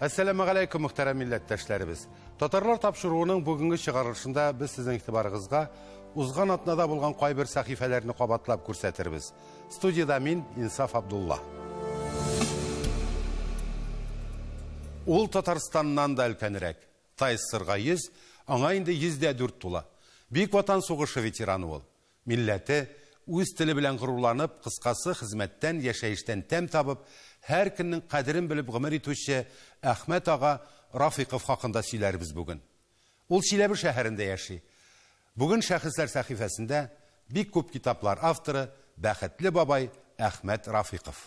Әссәламегаләйкүм, мөхтәрәм милләттәшләребез. Татарлар тапшыруының бүгенге чыгарылышында без сезнең игътибарыгызга узган атнада булган кайбер сәхифәләрне кабатлап күрсәтербез. Студияда мин, Инсаф Абдулла. Ул Татарстаннан да өлкәнрәк. ТАССРга 100, аңа инде 104 тула. Бөек Ватан сугышы ветераны ул. Милләте, үз теле белән горурланып, кыскасы хезмәттән, яшәештән тәм табып, һәр көннең кадерен белеп гомер итүче Әхмәт ага Рафиков хакында сөйләрбез бүген. Ул Чиләбе шәһәрендә яши. Бүген шәхесләр сәхифәсендә бик күп китаплар авторы бәхетле бабай Әхмәт Рафиков.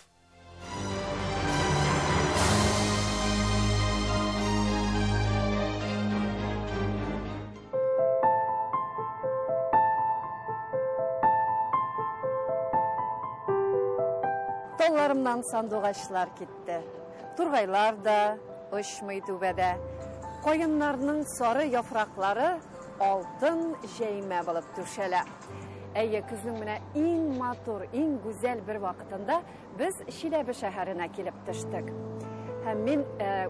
Талларымнан сандугачлар китте. Тургайлар да очмый түбәдә. Каеннарның сары яфраклары алтын җәймә булып түшәлә. Әйе, көзнең менә иң матур, иң гүзәл бер вакытында без Чиләбе шәһәренә килеп төштек. Һәм мин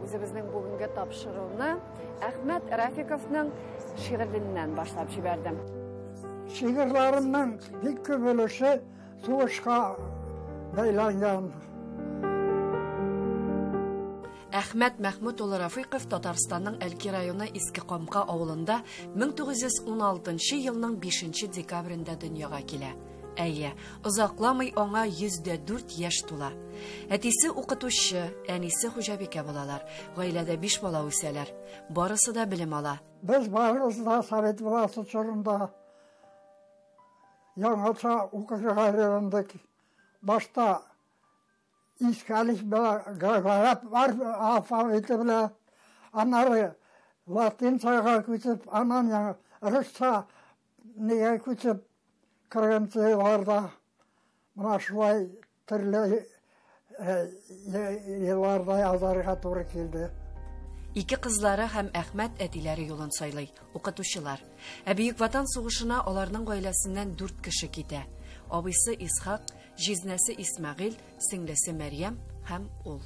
үзебезнең бүгенге тапшыруны Әхмәт Рафиковның шигыреннән башлап җибәрдем. Шигырьләремнең бик күп өлеше сугышка бәйләнгән. Әхмәт Мәхмүт улы Рафиков Татарстанның Әлки районы Иске Камка авылында 1916 елның 5 декабрендә дөньяга килә. Әйе, озакламый аңа 104 яшь тула. Әтисе укытучы, әнисе хуҗабикә булалар. Гаиләдә 5 бала үсәләр. Барысы да белем ала. Без барыбыз да совет власте чорында яңача укырга өйрәндек. Башта иске әлифба, гарәп алфавиты белән, аннары латинчага күчеп, аннан яңа русча нигә күчеп, 40 елларда менә шулай төрле елларда язарга туры килде. Ике кызлары һәм Әхмәт әтиләре юлын сайлый, укытучылар. Ә Бөек Ватан сугышына аларның гаиләсеннән 4 кеше китә. Абыйсы Исхак, җизнәсе Исмәгыйль, сеңлесе Мәрьям һәм ул.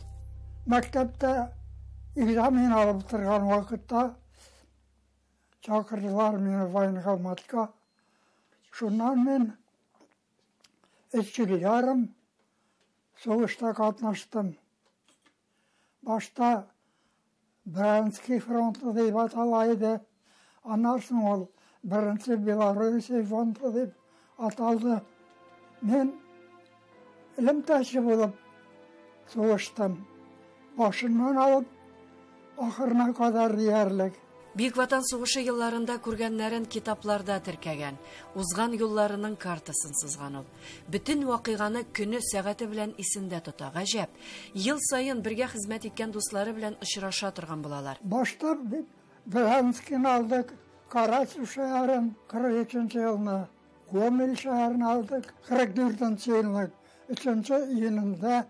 Мәктәптә экзамен алып торган вакытта чакырдылар мине военкоматка. Шуннан мин 3 ел ярым сугышта катнаштым. Башта Брянский фронты дип атала иде. Аннан соң ул Беренче Белоруссия фронты дип аталды. Мин элемтәче булып сугыштым. Башыннан алып ахырына кадәр диярлек. Бөек Ватан сугышы елларында күргәннәрен китапларда теркәгән, узган юлларының картасын сызган ул. Бөтен вакыйганы көне, сәгате белән исендә тота. Гаҗәп. Ел саен бергә хезмәт иткән дуслары белән очраша торган булалар. Башта Брянскийны алдык, Карачев шәһәрен 43 елны, Гомель шәһәрен алдык, 44 елны, 3 июнендә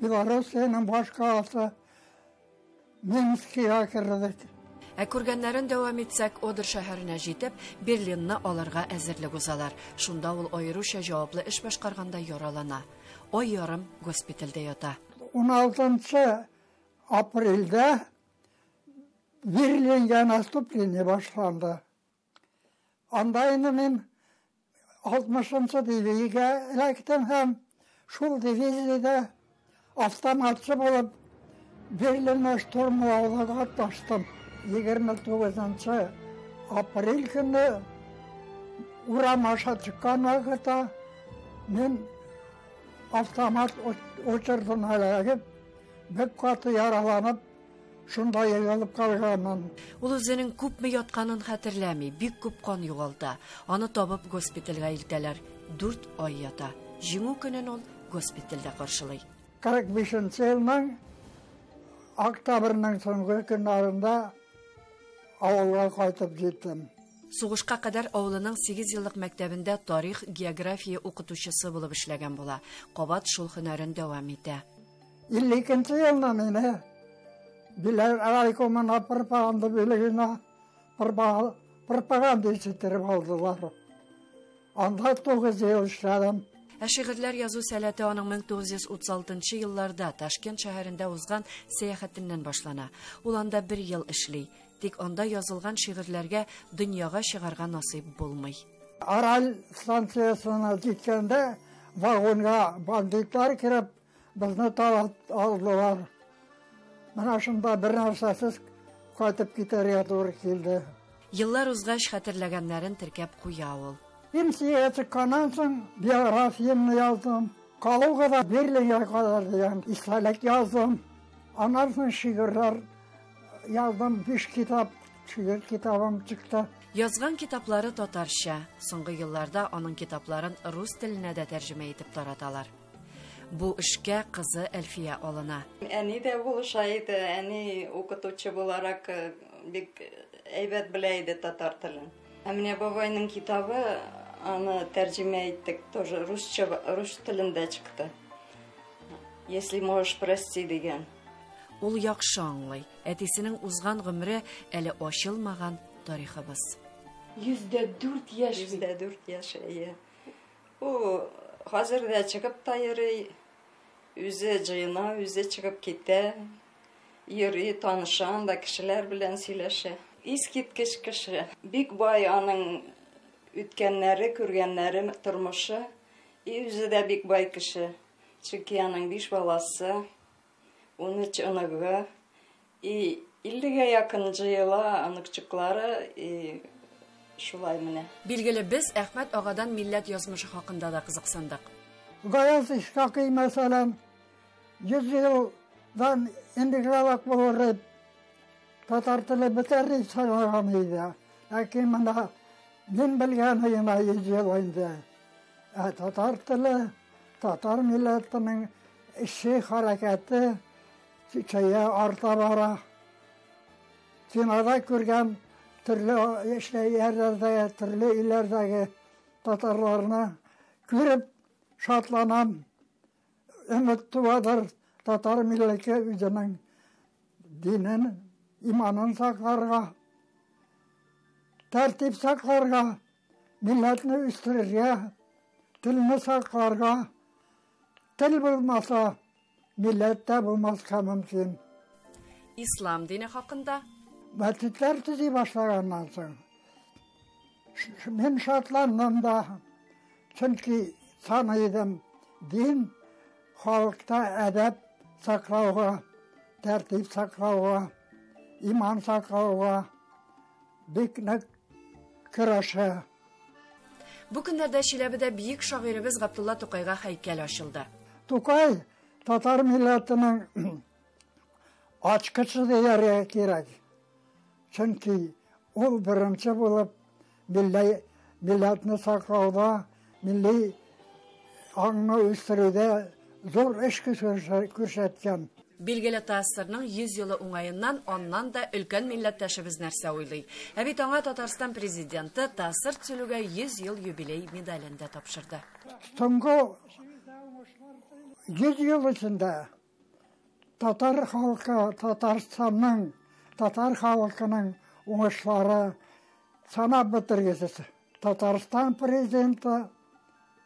Белоруссиянең башкаласы Минскига кердек. Ә күргәннәрен дәвам итсәк, Одер шәһәренә җитеп, Берлинны алырга әзерлек узалар. Шунда ул аеруча җаваплы эш башкарганда яралана. Ай ярым госпитальдә ята. 16 апрельдә Берлингә наступление башланды. Анда инде мин 60-нчы дивизиягә эләктем һәм шул дивизиядә автоматчы булып Берлинны штурмлауга катнаштым. 29 апрель көне урам аша чыккан вакытта мин автомат очырдым эләгеп, бик каты яраланып, шунда егылып калганмын. Ул үзенең күпме ятканын хәтерләми, бик күп кан югалта. Аны табып госпитальгә илтәләр. 4 ай ята. Җиңү көнен ул госпитальдә каршылый. 45 елның октябрьнең соңгы көннәрендә авылга кайтып җиттем. Сугышка кадәр авылының 8 еллык мәктәбендә тарих, география укытучысы булып эшләгән була. Кабат шул һөнәрен дәвам итә. 52 елны мине Биләр райкомына пропаганда бүлегенә пропаганда иттереп алдылар. Анда 9 ел эшләдем. Ә шигырьләр язу сәләте аның 1936 нчы елларда Ташкент шәһәрендә узган сәяхәтеннән башлана. Ул анда бер ел эшли. Тик анда язылган шигырьләргә дөньяга чыгарга насыйп булмый. Араль станциясенә җиткәндә вагонга бандитлар кереп, безне талап алдылар. Менә шунда бер нәрсәсез кайтып китәргә туры килде. Еллар узгач хәтерләгәннәрен теркәп куя ул. Пенсиягә чыкканнан соң биографиямне яздым. Калугада Берлинга кадәр дигән истәлек яздым. Аннан соң шигырьләр яздым, 5 китап, шигырь китабым чыкты. Язган китаплары татарча. Соңгы елларда аның китапларын рус теленә дә тәрҗемә итеп тараталар. Бу эшкә кызы Әлфия алына. Әни дә булыша иде. Әни укытучы буларак бик әйбәт белә иде татар телен. Ә менә бабайның китабы, аны тәрҗемә иттек, тоже русча, рус телендә чыкты. Если можешь, прости дигән. Ул яхшы аңлый, әтисенең узган гомере әле ачылмаган тарихыбыз. 104 яшь. 104 яшь, әйе. Ул хәзер дә чыгып та йөри, үзе җыена, үзе чыгып китә, йөри, таныша, анда кешеләр белән сөйләшә. Искиткеч кеше. Бик бай аның үткәннәре, күргәннәре, тормышы. И үзе дә бик бай кеше. Чөнки аның 5 баласы, 13 оныгы, и 50-гә якын җыела оныкчыклары, и шулай менә. Билгеле, без Әхмәт агадан милләт язмышы хакында да кызыксындык. Гаяз Исхакый, мәсәлән, 100 елдан интегралак булыр дип, татар теле бетәр дип санаган иде. Ләкин менә мин белгәне генә 100 ел инде. Ә татар теле, татар милләтенең эше, хәрәкәте көчәя, арта бара. Кинода күргән төрле эшләрләрдәге, төрле илләрдәге татарларны күреп шатланам. Өмет туадыр татар милләте үзенең динен, иманын сакларга, тәртип сакларга, милләтне үстерергә, телне сакларга. Тел булмаса, милләт тә булмаска мөмкин. Ислам дине хакында Мәчетләр төзи башлаганнан соң мин шатландым да, чөнки саный идем, дин халыкта әдәп саклауга, тәртип саклауга, иман саклауга бик нык көрәшә. Бу көннәрдә Чиләбедә бөек шагыйребез Габдулла Тукайга һәйкәл ачылды. Тукай татар милләтенең ачкычы дияргә кирәк. Чөнки ул беренче булып милли милләтне саклауда, милли аңны үстерүдә зур эш күрсәткән. Билгеле ТАССРның 100 елы уңаеннан аннан да өлкән милләттәшебез нәрсә уйлый. Ә бит аңа Татарстан президенты ТАССР төзелүгә 100 ел юбилей медален дә тапшырды. Соңгы 100 ел эчендә татар халкы, Татарстанның, татар халкының уңышлары санап бетергесез. Татарстан президенты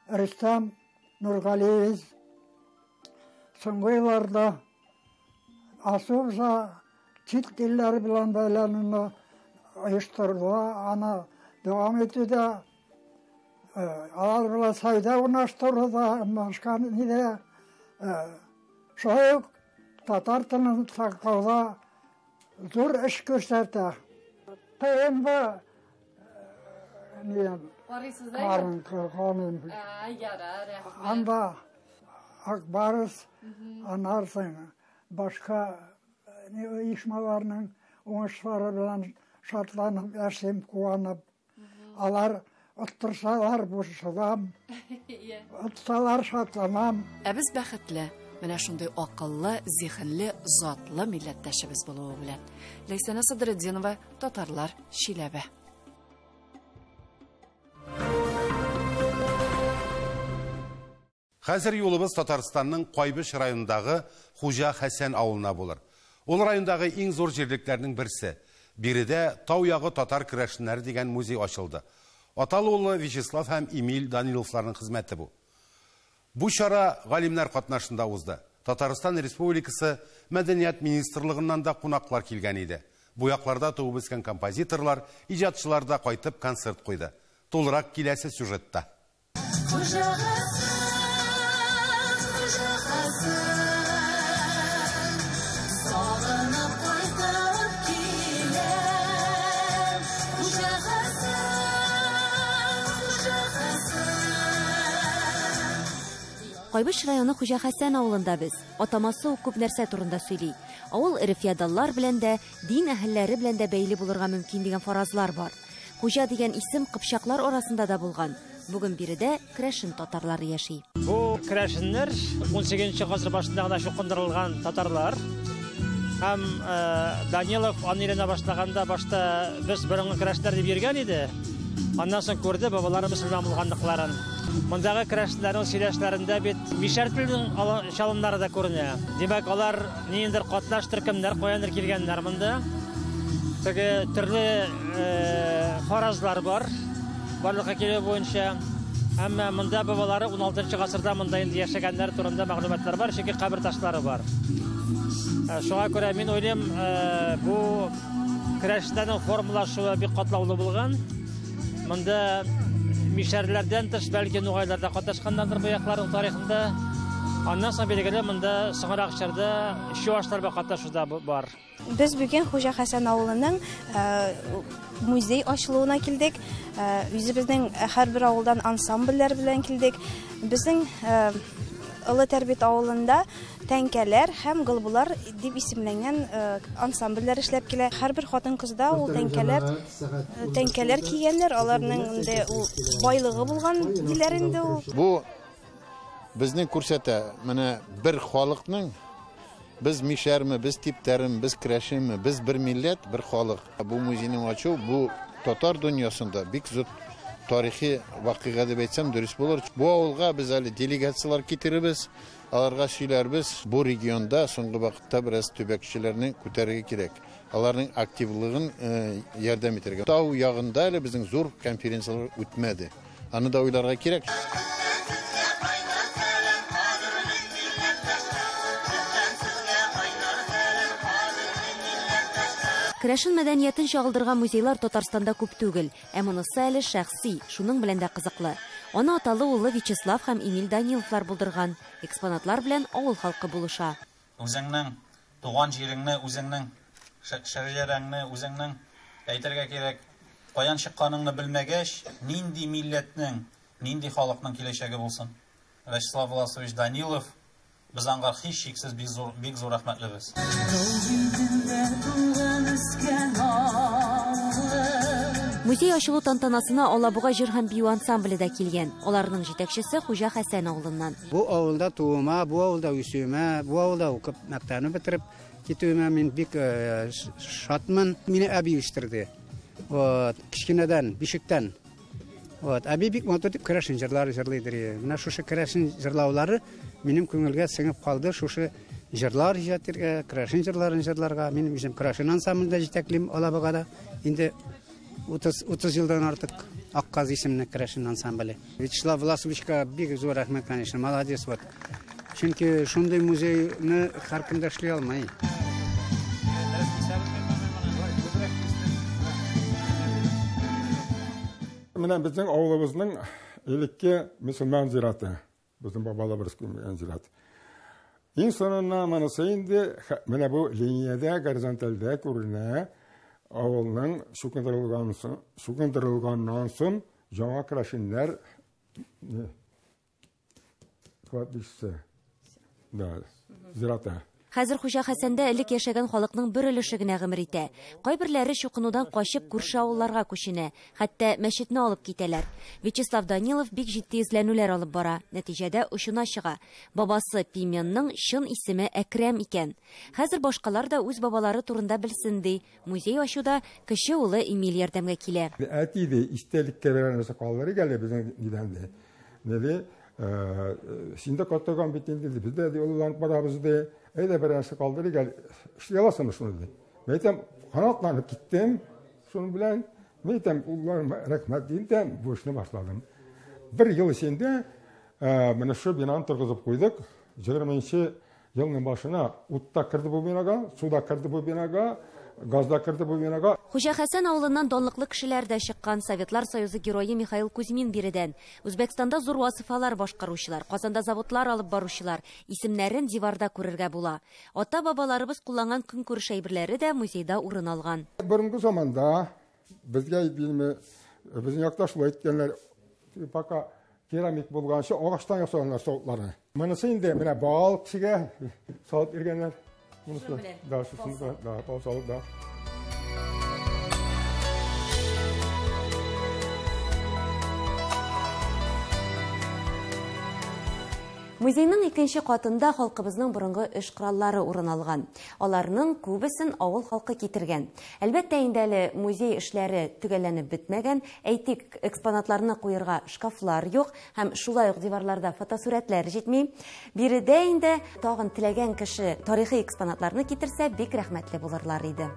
Рөстәм Нургалиевич соңгы елларда особо чит илләр белән бәйләнүне оештыруда, аны дәвам итүдә, алар белән сәүдә урнаштыруда, башка нидә, шулай ук татар телен саклауда зур эш күрсәтә. ТНВ Карыйсыз карыйм. Ярар, рәхмәт. Анда Акбарыс, аннан соң башка оешмаларның уңышлары белән шатланып яшим, куанып. Алар оттырсалар борчылам, отсалар шатланам. Ә без бәхетле, менә шундый акыллы, зиһенле, затлы милләттәшебез булуы белән. Ләйсәнә Садретдинова, Татарлар, Чиләбе. Хәзер юлыбыз Татарстанның Кайбыч районындагы Хуҗа Хәсән авылына булыр. Ул райондагы иң зур җирлекләрнең берсе. Биредә Тау ягы татар керәшеннәре дигән музей ачылды. Аталы улы Вячеслав һәм Эмиль Даниловларның хезмәте бу. Бу чара галимнәр катнашында узды. Татарстан Республикасы Мәдәният министрлыгыннан да кунаклар килгән иде. Бу якларда туып үскән композиторлар, иҗатчылар да кайтып концерт куйды. Тулырак киләсе сюжетта. Кайбыч районы Хуҗа Хәсән авылында без. Атамасы ук күп нәрсә турында сөйли. Авыл эре феодаллар белән дә, дин әһелләре белән дә бәйле булырга мөмкин дигән фаразлар бар. Хуҗа дигән исем кыпчаклар арасында да булган. Бүген биредә керәшен татарлары яши. Бу керәшеннәр 18 гасыр башында гына чукындырылган татарлар. Һәм Данилов аны өйрәнә башлаганда башта без борынгы керәшеннәр дип йөргән иде. Аннан соң күрде бабалары мөселман булганлыкларын. Мондагы керәшеннәрнең сөйләшләрендә бит мишәр теленең чалымнары да күренә. Димәк, алар ниндидер катнаш төркемнәр, каяндыр килгәннәр монда. Теге төрле фаразлар бар барлыкка килү буенча. Әмма монда бабалары 16 гасырда монда инде яшәгәннәр турында мәгълүматлар бар, чөнки кабер ташлары бар. Шуңа күрә мин уйлыйм, бу керәшеннәрнең формалашуы бик катлаулы булган. Монда мишәрләрдән тыш бәлки нугайлар да катнашканнардыр бу якларның тарихында. Аннан соң билгеле монда соңрак чорда чуашлар белән катнашу да бар. Без бүген Хуҗа Хәсән авылының музей ачылуына килдек. Үзебезнең һәрбер авылдан ансамбльләр белән килдек. Безнең Олы Тәрбит авылында тәңкәләр һәм гылбулар дип исемләнгән ансамбльләр эшләп килә. Һәрбер хатын-кызда ул тәңкәләр кигәннәр, аларның инде ул байлыгы булган диләр инде ул. Бу безне күрсәтә, менә бер халыкның без мишәрме, без типтәрме, без керәшенме, без бер милләт, бер халык. Бу музейның ачу, бу татар дөньясында бик зур тарихи вакыйга дип әйтсәм дөрес булыр. Бу авылга без әле делегацияләр китеребез, аларга сөйләрбез. Бу регионда соңгы вакытта бераз төбәкчеләрне күтәрергә кирәк. Аларның активлыгын ярдәм итәргә. Тау ягында әле безнең зур конференцияләр үтмәде. Аны да уйларга кирәк. Керәшен мәдәниятен чагылдырган музейлар Татарстанда күп түгел, ә монысы әле шәхси, шуның белән дә кызыклы. Аны аталы улы Вячеслав һәм Эмиль Даниловлар булдырган. Экспонатлар белән авыл халкы булыша. Үзеңнең туган җиреңне, үзеңнең шәҗәрәңне, үзеңнең әйтергә кирәк, каян чыкканыңны белмәгәч, нинди милләтнең, нинди халыкның киләчәге булсын. Вячеслав Власович Данилов без аңа һичшиксез бик зур рәхмәтлебез. Музей ачылу тантанасына Алабуга җыр һәм бию ансамбле дә килгән. Аларның җитәкчесе Хуҗа Хәсән авылыннан. Бу авылда туыма, бу авылда үсүемә, бу авылда укып мәктәпне бетереп китүемә мин бик шатмын. Мине әби үстерде. Вот, кечкенәдән, бишектән. Вот, әби бик матур дип керәшен җырлары җырлыйдыр. Менә шушы керәшен җырлаулары минем күңелгә сеңеп калды. Шушы җырлар иҗат итәргә, керәшен җырларын җырларга. Мин үзем керәшен ансамблендә җитәклим Алабугада. Инде 30 елдан артык Акказ исемле керәшен ансамбле. Вячеслав Власовичка бик зур рәхмәт, конечно, молодец вот. Чөнки шундый музейны һәркем дә эшли алмый. Менә безнең авылыбызның элекке мөселман зираты, безнең бабаларыбыз күмгән зират. Иң соңыннан монысы инде менә бу линиядә, горизонтальдә күренә авылның чукындырылганнан соң яңа керәшеннәр кладбище, да, зираты. Хәзер Хуҗа Хәсәндә элек яшәгән халыкның бер өлеше генә гомер итә. Кайберләре чукынудан качып күрше авылларга күченә, хәтта мәчетне алып китәләр. Вячеслав Данилов бик җитди эзләнүләр алып бара. Нәтиҗәдә очына чыга. Бабасы Пименның чын исеме Әкрәм икән. Хәзер башкалар да үз бабалары турында белсен ди. Музей ачуда кече улы Эмиль ярдәмгә килә. Әти ди, истәлеккә берәр нәрсә калдырыйк әле безнең нидән ди. Нәди, син дә картайган бит инде, без дә олыланып барабыз ди. Әйдә бер нәрсә калдырыйк әле, эшли аласыңмы шуны ди. Мин әйтәм, канатланып киттем шуның белән. Мин әйтәм, улларым, рәхмәт дим дә, бу эшне башладым. Бер ел эчендә менә шу бинаны торгызып куйдык. 20 елның башына ут та керде бу бинага, су да керде бу бинага, газ да керде бу бинага. Хуҗа Хәсән авылыннан данлыклы кешеләр дә чыккан. Советлар Союзы герое Михаил Кузьмин биредән. Үзбәкстанда зур вазыйфалар башкаручылар, Казанда заводлар алып баручылар исемнәрен диварда күрергә була. Ата-бабаларыбыз кулланган көнкүреш әйберләре дә музейда урын алган. Борынгы заманда безгә билме, безнең якта шулай әйткәннәр, пока керамик булганчы агачтан ясаганнар савытларны. Монысы инде менә бал кешегә салып биргәннәр. Монысы да, шусын да, бал салып да. Музейның икенче катында халкыбызның борынгы эш кораллары урын алган. Аларның күбесен авыл халкы китергән. Әлбәттә инде әле музей эшләре төгәлләнеп бетмәгән. Әйтик, экспонатларны куерга шкафлар юк һәм шулай ук диварларда фотосурәтләр җитми. Биредә инде тагын теләгән кеше тарихи экспонатларны китерсә, бик рәхмәтле булырлар иде.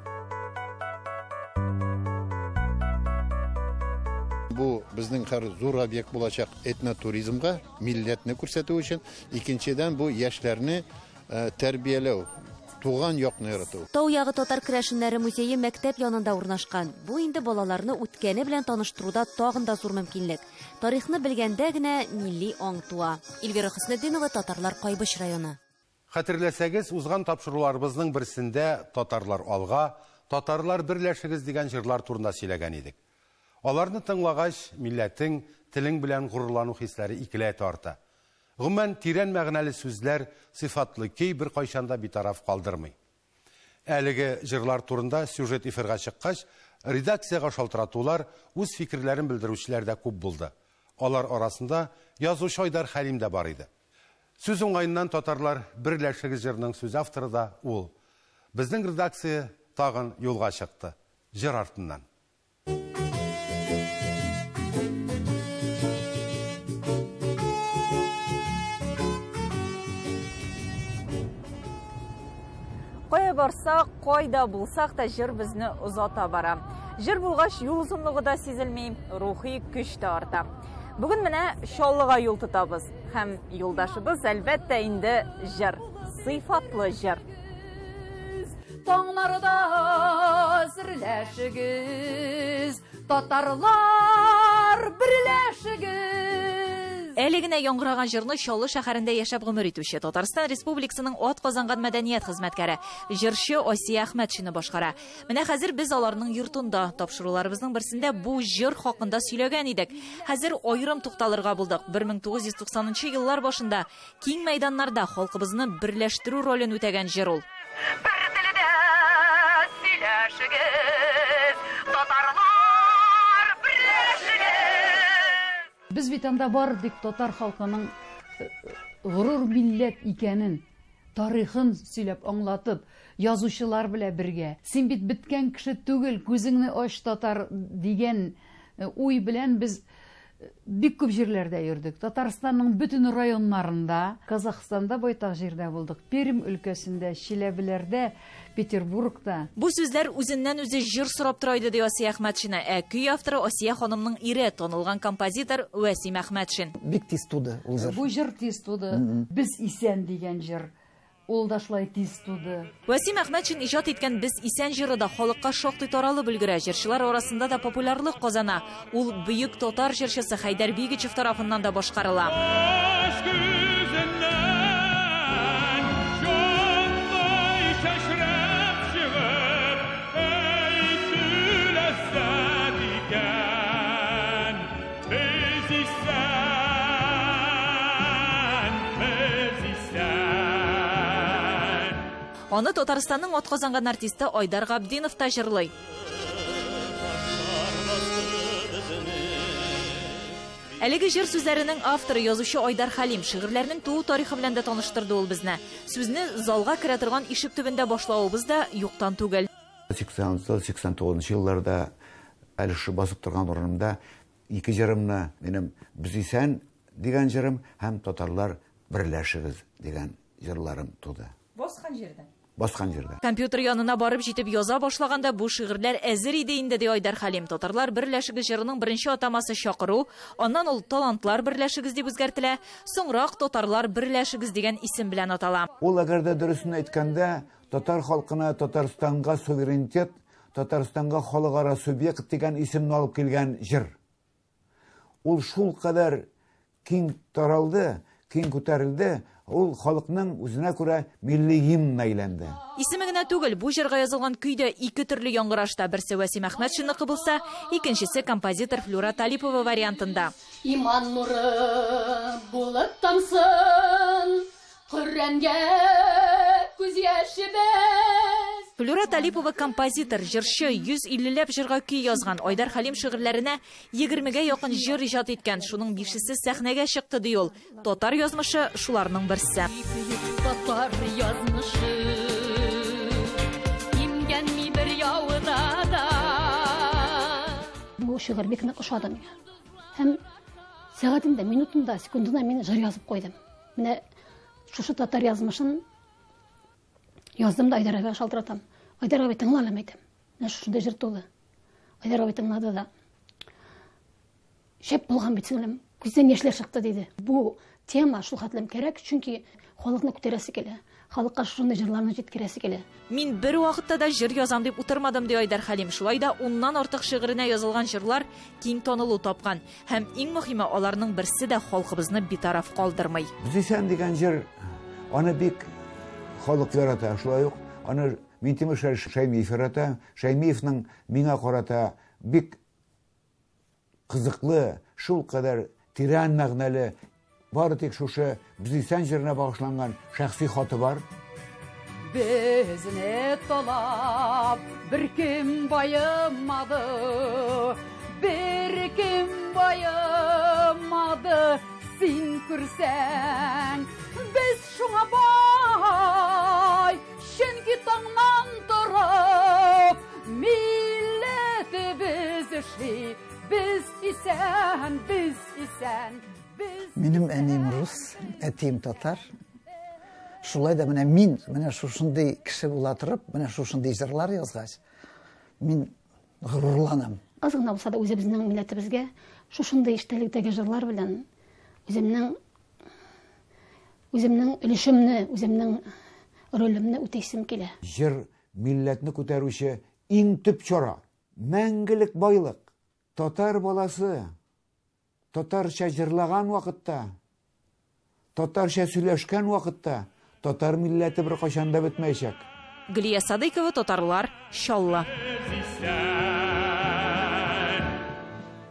Бу безнең һәр зур объект булачак этнотуризмга, милләтне күрсәтү өчен. Икенчедән, бу яшьләрне тәрбияләү, туган якны ярату. Тау ягы татар керәшеннәре музее мәктәп янында урнашкан. Бу инде балаларны үткәне белән таныштыруда тагын да зур мөмкинлек. Тарихны белгәндә генә милли аң туа. Эльвира Хөснетдинова, Татарлар, Кайбыч районы. Хәтерләсәгез, узган тапшыруларыбызның берсендә татарлар алга, татарлар берләшегез дигән җырлар турында сөйләгән идек. Аларны тыңлагач, милләтең, телең белән горурлану хисләре икеләтә арта. Гомумән, тирән мәгънәле сүзләр, сыйфатлы көй бер кайчан да битараф калдырмый. Әлеге җырлар турында сюжет эфирга чыккач, редакциягә шалтыратулар, үз фикерләрен белдерүчеләр дә күп булды. Алар арасында язучы Айдар Хәлим дә бар иде. Сүз уңаеннан татарлар берләшегез җырының сүз авторы да ул. Безнең редакция тагын юлга чыкты. Җыр артыннан. Кая барсак, кайда булсак та җыр безне озата бара. Җыр булгач юл озынлыгы да сизелми, рухи көч тә арта. Бүген менә Чаллыга юл тотабыз. Һәм юлдашыбыз әлбәттә инде җыр, сыйфатлы җыр. Таңнарда әзерләшегез, татарлар берләшегез. Әле генә яңгыраган җырны Чаллы шәһәрендә яшәп гомер итүче Татарстан Республикасының ат казанган мәдәният хезмәткәре, җырчы Асия Әхмәтшина башкара. Менә хәзер без аларның йортында тапшыруларыбызның берсендә бу җыр хакында сөйләгән идек. Хәзер аерым тукталырга булдык. 1990 еллар башында киң мәйданнарда халкыбызны берләштерү ролен үтәгән җыр ул. Бер телдә сөйләшегез, татарлар берләшегез. Без бит анда бар дип татар халкының горур милләт икәнен, тарихын сөйләп аңлатып, язучылар белән бергә. Син бит беткән кеше түгел, күзеңне ач татар дигән уй белән без бик күп җирләрдә йөрдек. Татарстанның бөтен районнарында, Казахстанда байтак җирдә булдык, Пермь өлкәсендә, Чиләбеләрдә, Петербургта. Бу сүзләр үзеннән үзе җыр сорап тора иде, ди Асия Әхмәтшина. Ә көй авторы Асия ханымның ире, танылган композитор Вәсим Әхмәтшин. Бик тиз туды ул җыр. Бу җыр тиз туды. Без исән дигән җыр. Ул да шулай тиз туды. Вәсим Әхмәтшин иҗат иткән Без исән җыры да халыкка шактый таралып өлгерә. Җырчылар арасында да популярлык казана. Ул бөек татар җырчысы Хәйдәр Бигичев тарафыннан да башкарыла. Аны Татарстанның атказанган артисты Айдар Габдинов та җырлый. Әлеге җыр сүзләренең авторы язучы Айдар Хәлим шигырьләрнең туу тарихы белән дә таныштырды ул безне. Сүзне залга керә торган ишек төбендә башлавыбыз да юктан түгел. 89 елларда әле шушы басып торган урынымда ике җырымны, минем Без исән дигән җырым һәм Татарлар берләшегез дигән җырларым туды. Баскан җирдән. баскан җирдә. Компьютер янына барып җитеп яза башлаганда бу шигырьләр әзер иде инде, ди Айдар Хәлим. Татарлар берләшегез җырының беренче атамасы чакыру, аннан ул талантлар берләшегез дип үзгәртелә, соңрак татарлар берләшегез дигән исем белән атала. Ул әгәр дә дөресен әйткәндә, татар халкына Татарстанга суверенитет, Татарстанга халыкара субъект дигән исемне алып килгән җыр. Ул шул кадәр киң таралды, киң күтәрелде, ул халыкның үзенә күрә милли гимнына әйләнде. Исеме генә түгел, бу җырга язылган көй дә ике төрле яңгырашта. Берсе Вәсим Әхмәтшинныкы булса, икенчесе композитор Флюра Талипова вариантында. Иман нуры булып тамсын, Коръәнгә күз яшебез. Флюра Талипова композитор, җырчы, 150 ләп җырга көй язган. Айдар Хәлим шигырьләренә 20гә якын җыр иҗат иткән. Шуның бишесе сәхнәгә чыкты, ди ул. Татар язмышы шуларның берсе. Татар язмышы имгәнми бер яуда да. Бу шигырь бик нык ошады миңа. Һәм сәгатендә, минутында, секундына мин җыр язып куйдым. Менә шушы татар язмышын яздым да Айдар абыйга шалтыратам. Айдар абый, тыңла әле, әйтәм. Менә шушындай җыр туды. Айдар абый тыңлады да. Шәп булган бит, сеңлем. Күздән яшьләр чыкты, диде. Бу тема шул хәтлем кирәк, чөнки халыкны күтәрәсе килә. Халыкка шушындай җырларны җиткерәсе килә. Мин бер вакытта да җыр язам дип утырмадым, ди Айдар Хәлим. Шулай да уннан артык шигыренә язылган җырлар киң танылу тапкан. Һәм иң мөһиме, аларның берсе дә халкыбызны битараф калдырмый. Без исән дигән җыр, аны бик халык ярата. Шулай ук аны Минтимер Шәймиев ярата. Шәймиевның миңа карата бик кызыклы, шул кадәр тирән мәгънәле, бары тик шушы Без исән җырына багышланган шәхси хаты бар. Безне талап беркем баемады, беркем баемады, син күрсәң, без шуңа бай, чөнки таңнан торып, милләтебез эшли, без исән, без исән. Минем әнием рус, әтием татар. Шулай да менә мин, менә шушындый кеше була торып, менә шушындый җырлар язгач, мин горурланам. Аз гына булса да үзебезнең милләтебезгә шушындый эчтәлектәге җырлар белән үземнең үземнең өлешемне, үземнең ролемне үтәйсем килә. Җыр милләтне күтәрүче иң төп чара, мәңгелек байлык. Татар баласы татарча җырлаган вакытта, татарча сөйләшкән вакытта татар милләте беркайчан да бетмәячәк. Гөлия Садыйкова, Татарлар, Чаллы.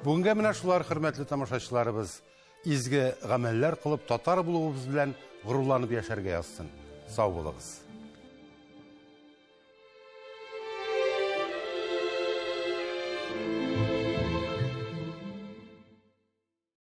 Бүгенгә менә шулар, хөрмәтле тамашачыларыбыз. Изге гамәлләр кылып, татар булуыбыз белән горурланып яшәргә язсын. Сау булыгыз.